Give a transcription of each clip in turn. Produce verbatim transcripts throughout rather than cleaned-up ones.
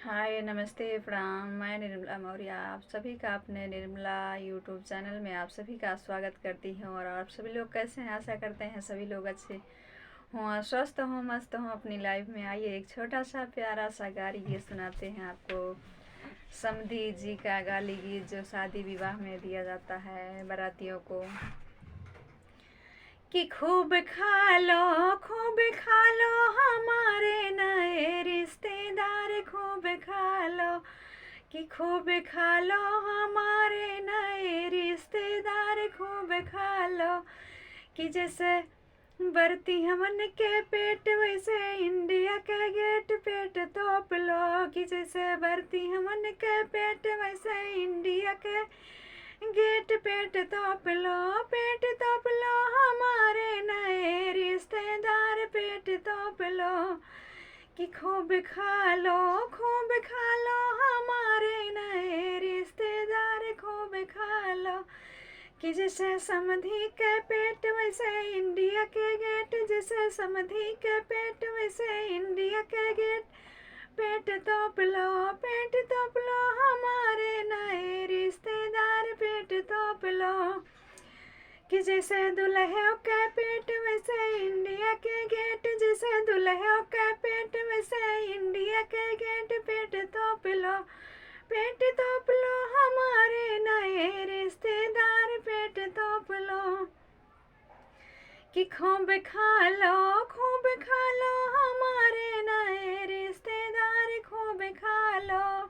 हाय, नमस्ते, प्रणाम। मैं निर्मला मौर्य, आप सभी का अपने निर्मला YouTube चैनल में आप सभी का स्वागत करती हूँ। और आप सभी लोग कैसे हैं? आशा करते हैं सभी लोग अच्छे हों, स्वस्थ हों, मस्त हों अपनी लाइफ में। आइए, एक छोटा सा प्यारा सा गारी गीत सुनाते हैं आपको। समधी जी का गाली गीत जो शादी विवाह में दिया जाता है बारातियों को। कि खूब खा लो, खूब खा लो हमारे नए रिश्तेदार, खूब खा लो। कि खूब खा लो हमारे नए रिश्तेदार, खूब खा लो। कि जैसे बरती हमन के पेट वैसे इंडिया के गेट, पेट तोप लो। कि जैसे बरती हमन के पेट वैसे इंडिया के गेट, पेट तोप लो, पेट तोप लो हमारे नए रिश्तेदार, पेट तोप लो। कि खूब खा लो, खूब खा लो हमारे नए रिश्तेदार, खूब खा लो। कि जैसे समधी के पेट वैसे इंडिया के गेट, जैसे समधी के पेट वैसे इंडिया के गेट, पेट तोप लो, पेट तोप लो हमारे नए रिश्तेदार, पेट तोप लो। कि जैसे दुल्हन के पेट वैसे इंडिया के गेट, जैसे दुल्हन के पेट वैसे इंडिया के गेट, पेट तोप लो, पेट तोप लो हमारे नए रिश्तेदार, पेट तोप लो। कि खूब खा लो, खूब खा लो हमारे नए रिश्तेदार, खूब खा लो।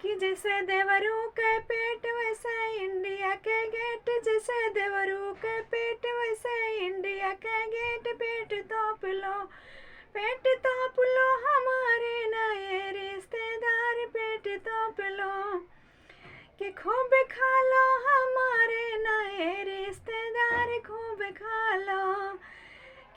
कि जैसे देवरू के पेट वैसे इंडिया के गेट, जैसे देवरू के पेट वैसे इंडिया के गेट, पेट तोप लो, पेट तोप लो हमारे नए रिश्तेदार, पेट तोप लो। कि खूब खा लो हमारे नए रिश्तेदार, खूब खा लो।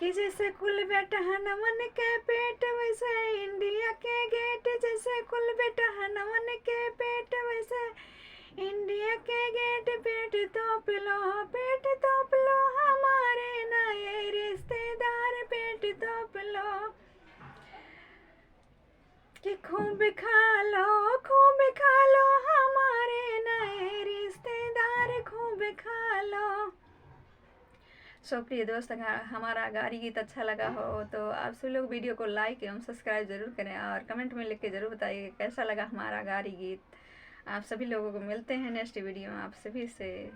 कि जैसे कुल बेटहनवन के पेट वैसे इंडिया के गेट, जैसे कुल बेटहनवन के पेट वैसे इंडिया के गेट, पेट तोप लो, पेट तोप लो हमारे नए रिश्तेदार, पेट तोप लो। कि खूब खा लो, खूब खा लो हमारे नए रिश्तेदार, खूब खा लो। सो प्रिय दोस्त, अगर हमारा गारी गीत अच्छा लगा हो तो आप सभी लोग वीडियो को लाइक एवं सब्सक्राइब जरूर करें और कमेंट में लिख के जरूर बताइए कैसा लगा हमारा गारी गीत। आप सभी लोगों को मिलते हैं नेक्स्ट वीडियो में आप सभी से।